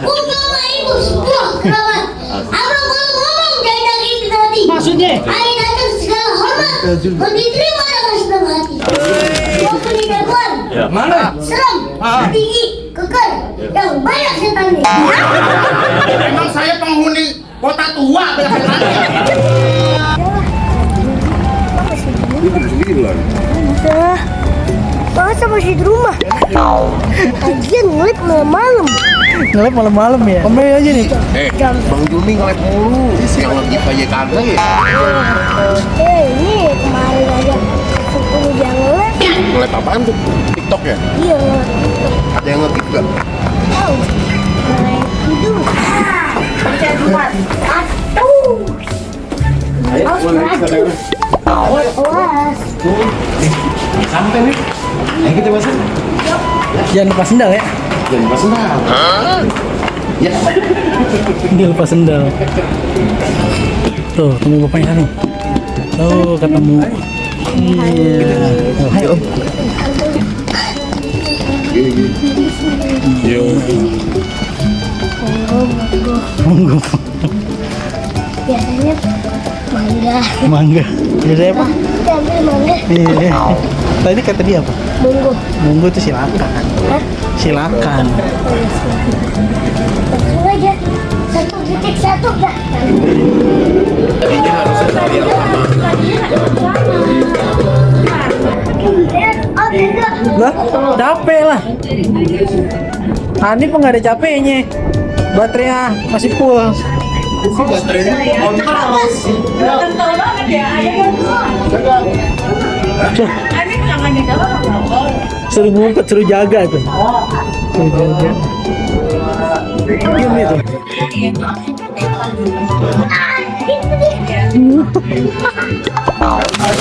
Bapak Ibu semua kerabat. Abang kalau ngomong jangan itu tadi. Maksudnya? Ayo datang segala hormat. Diterima dengan senang hati. Kau punya jagoan. Mana? Serem, tinggi, kekar, yang banyak setannya. Emang saya penghuni kota tua banyak setannya. Udah, masa masih di rumah? Kajian ngelip malam-malam. Ngelip malam-malam ya? Omel aja nih. Bang Juni ngelep mulu. Yang lagi aja kagak ya. Ini kemarin aja 10 jam ngelip. Ngelep apaan tuh? TikTok ya? Iya ngelip. Ada yang nge-tip gak? Tahu? Ngelip tidur. Awas. Sampai nih. Ayo kita masuk. Jangan lepas sendal ya. Jangan lupa sendal. Ya. Dia lepas sendal. Tuh, ketemu bapaknya nih. Tuh, ketemu. Iya. Ayo Om. Yo. Monggo. Biasanya mangga. Mangga. Jadi apa? Kita ambil mangga. Iya. Tadi kata dia apa? Monggo. Monggo itu silakan. Hah? Silakan. Langsung aja. 1.1 dah. Tadinya harus sekali yang lama. Oh, tidak. Lah, capek lah. Ani pun nggak ada capeknya. Baterainya masih full. Baterainya kontras. Suruh ngumpet, suruh jaga tuh. Suruh jaga. Diam itu.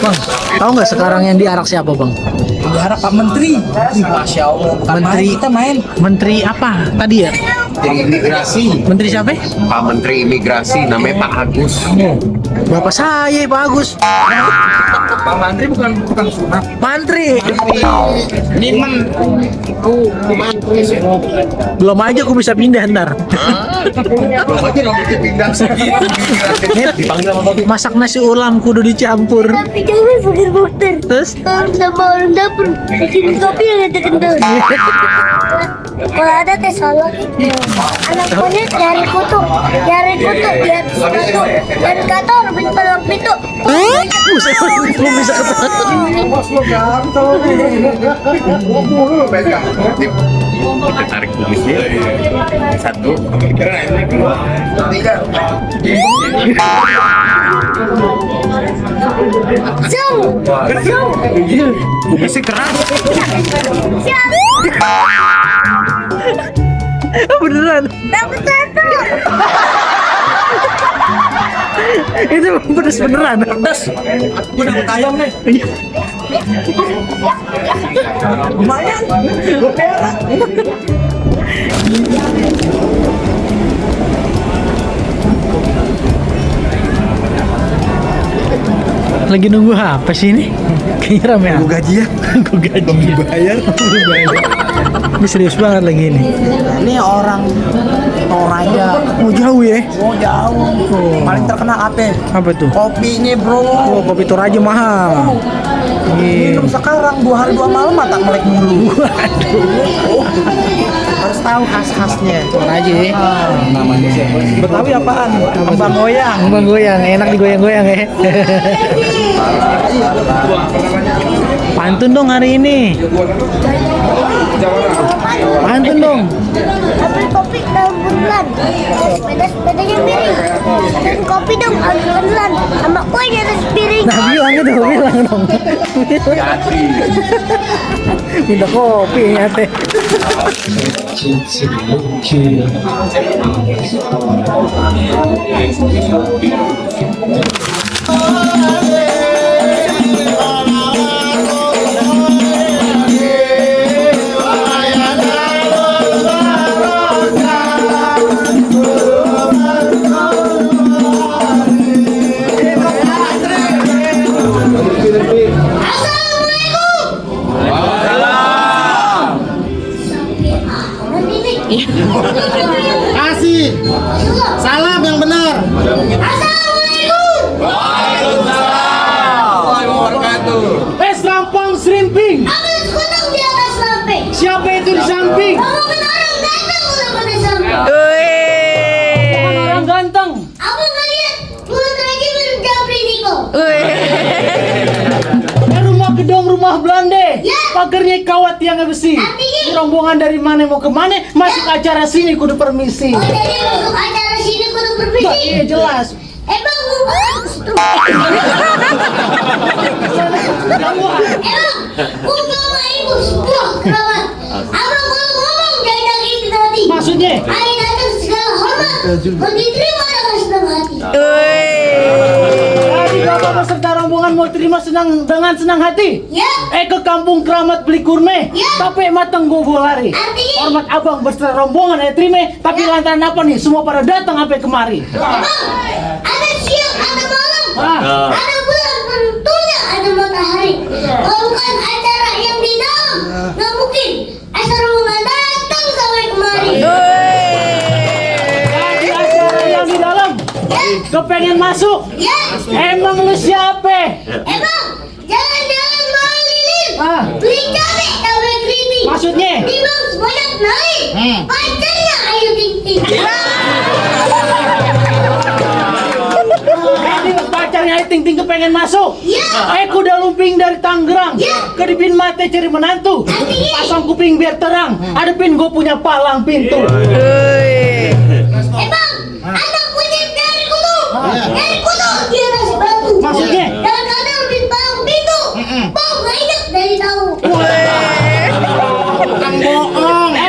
Bang, tahu nggak sekarang yang diarak siapa bang? Diharap Pak Menteri. Masya Allah. Menteri Kita main. Menteri apa tadi ya? Menteri Imigrasi. Menteri siapa? Pak Menteri Imigrasi namanya Pak Agus. Oh, bapak saya Pak Agus. Pak Menteri bukan sunat. Mantri. Ini menteri sih. Belum aja aku bisa pindah ntar. Belum aja rambutnya pindah segitu. Dipanggil sama Bapak. Masak nasi ulam kudu dicampur. Tapi jangan pikir dokter. Terus? Kalau sama orang dapur, bikin kopi yang ada kental. Kalau ada teh salad itu. Anak monyet nyari kutu di atas batu, dan kata orang palang pintu. Buset, belum bisa ketahuan. Bos lo ganteng. Kita tarik kumisnya. 1, 2, 3. Zoom, Kumisnya keras. Beneran. dapat satu. Itu pedes beneran. Pedas. Gue dapet ayam nih. Lumayan. Gue perak. Lagi nunggu apa sih ini? Kayaknya rame ya. Gue gaji ya. Gue gaji. Bayar. Ini serius banget lagi ini. Ini orang Toraja. Oh jauh ya? Oh jauh. Paling terkenal apa? Apa tuh? Kopinya bro. Oh kopi Toraja mahal. Minum sekarang 2 hari 2 malam mata melek mulu. Harus tahu khas-khasnya. Toraja ya. Namanya siapa? Betawi apaan? Kembang goyang. Kembang goyang, enak digoyang-goyang ya. Pantun dong hari ini. Pantun dong. Ambil kopi dalam bulan. Sepedanya miring. Dan kopi dong ambil bulan. Sama kue di atas piring. Nah bilang dong. Minta kopi ya teh. Salam yang benar. Assalamualaikum. Lampang Serimping. Abang sekutu di atas lamping. Siapa itu di samping? Omongan orang ganteng udah pada samping. Bukan orang ganteng. Abang nggak lihat mulut lagi minum Japri Niko. Rumah gedung rumah Belanda. Ya. Pagernya kawat tiang besi. Artinya? Ini rombongan dari mana mau ke mana? Masuk acara sini kudu permisi. Oh jadi masuk acara sini kudu berpikir. Iya jelas. Emang Emang sama ibu sebuah kerabat. Abang kalau ngomong dari itu tadi. Maksudnya? Ayo datang segala hormat. Kau diterima dengan senang hati. Tadi bapak beserta rombongan mau terima dengan senang hati. Ya. Ke kampung Keramat beli kurme. Ya. Tapi mateng gogo lari. Artinya? Hormat abang beserta rombongan terima. Tapi lantaran apa nih? Semua pada datang sampai kemari. Emang ada siang, ada malam. Ah. Ada bulan, tentunya ada matahari. Kalau bukan acara yang di dalam, nggak mungkin asal rombongan datang sampai kemari. Jadi acara yang di dalam. Ya. Kepengen masuk. Ya. Emang lu siapa? Emang jalan-jalan mau lilin. Ah. Beli cabai keriting. Maksudnya? Timbang sebanyak naik. Pacarnya Ayu Ting Ting. Ini pacarnya Ting Ting kepengen masuk. Ya. Aku udah lumping dari Tangerang. Ya. Kedipin mata cari menantu. Artinya? Pasang kuping biar terang. Adepin gue punya palang pintu. Emang anak punya dari kutu. Dari kutu di atas batu. Maksudnya? Dan kadang lebih palang pintu. Bau nggak ingat dari tahu.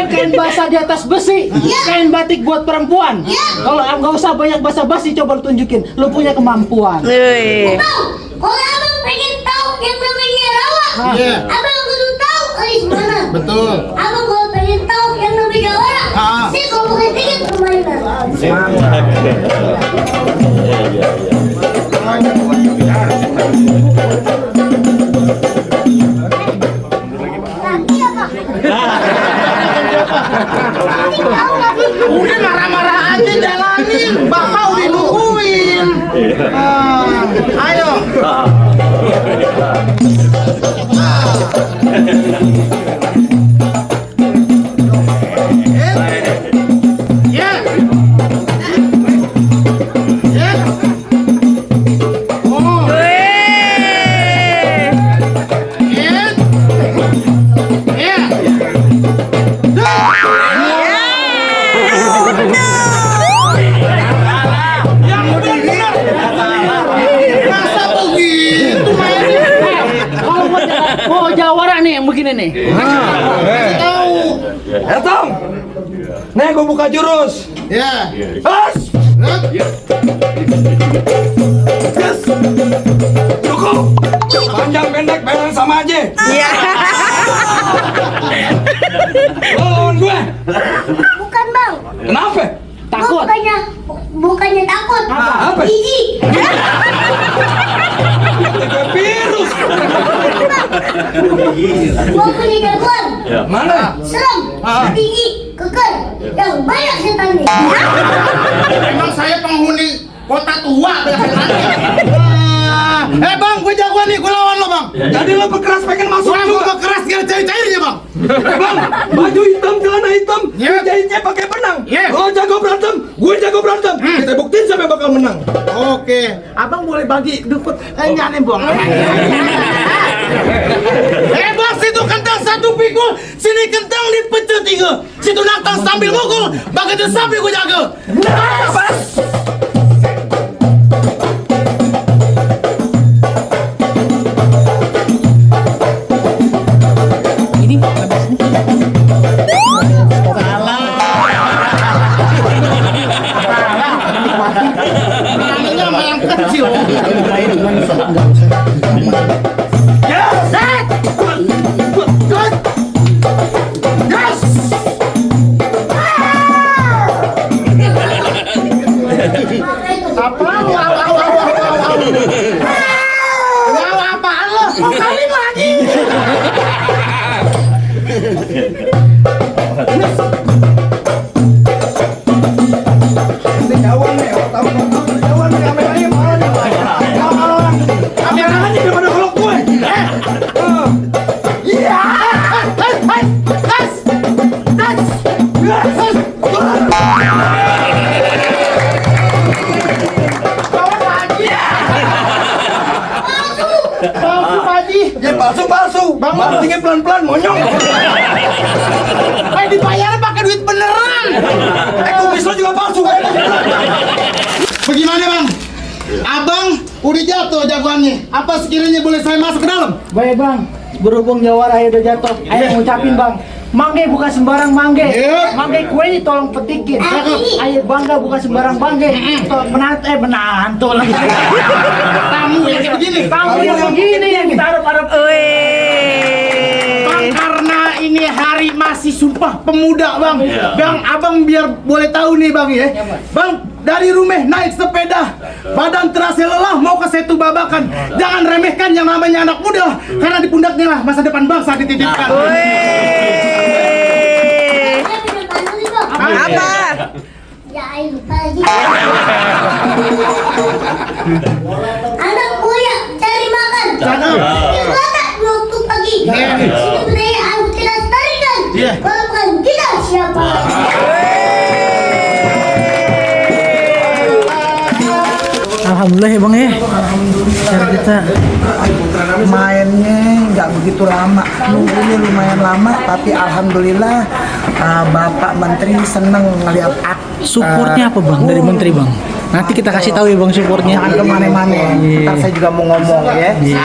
Kain basah di atas besi. Ya. Kain batik buat perempuan. Ya. Kalau nggak usah banyak basa-basi, coba lu tunjukin. Lu punya kemampuan. Emang kalau abang pengen tahu yang namanya rawa, Iya. abang kudu tahu karis mana. Betul. Abang kalau pengen tahu yang namanya orang, Ah. sih kalau pakai tiket permainan. Nanti apa? Tahu nggak sih? Udah marah-marah aja jalanin. Bapak udah nungguin. Ayo. Ya. Ya. Oh. Ya. Ya. Yang benar. Masa begitu mainnya? Kalau mau jawara nih yang begini nih. Tahu. Tong, nih gue buka jurus. Ya. As, yes, cukup. Panjang pendek bareng sama aja. Lo lawan gue. Bukan bang. Kenapa? Takut. Bukannya takut. Apa? Jijik. Tiga virus. Gua punya jagoan. Mana? Serem, tinggi, kekar, yang banyak setannya. Emang saya penghuni kota tua. Bang, gue jagoan nih, gue lawan lo bang. Jadi lo pekeras pengen masuk Gue juga. keras gak ada cair-cairnya bang. Bang, baju hitam, celana hitam, Iya. jahitnya pakai benang. Iya. Lo jago berantem, gue jago berantem. Kita buktiin siapa yang bakal menang. Oke, abang boleh bagi dukut nyanyi bang. Bang, situ kentang satu pikul, sini kentang dipecah tiga. Situ nantang sambil mukul, bagian sambil gue jaga. Namanya main kecil. Yes! Good! Yes! lagi. Ya palsu. Bang. Bantingnya pelan-pelan monyong. Dibayar pakai duit beneran. Kumis lo juga palsu. Bagaimana bang? Abang udah jatuh jagoannya. Apa sekiranya boleh saya masuk ke dalam? Baik bang, berhubung jawara udah jatuh, ayo ngucapin bang. Mangge bukan sembarang mangge. Iya. Mangge kue ini tolong petikin. Ayo bangga bukan sembarang bangge. Menantu lagi. Tamu yang kayak begini. Tamu yang begini yang kita harap-harap. Bang, karena ini hari masih sumpah pemuda bang. Bang, abang biar boleh tahu nih bang ya. Bang, dari rumah naik sepeda, badan terasa lelah mau ke Setu Babakan. Jangan remehkan yang namanya anak muda, karena di pundaknya lah masa depan bangsa dititipkan. Apa? Ya, ayo lupa lagi. Anak buaya cari makan. Cakep. Itu anak waktu pagi. Itu budaya harus kita lestarikan. Kalau bukan kita siapa? Alhamdulillah ya bang ya. Cara kita mainnya nggak begitu lama, nunggunya lumayan lama, tapi alhamdulillah Bapak Menteri seneng ngeliat supportnya apa bang dari menteri bang? Nanti kita kasih tahu ya bang supportnya. jangan kemana-mana. Ntar saya juga mau ngomong ya. Iya.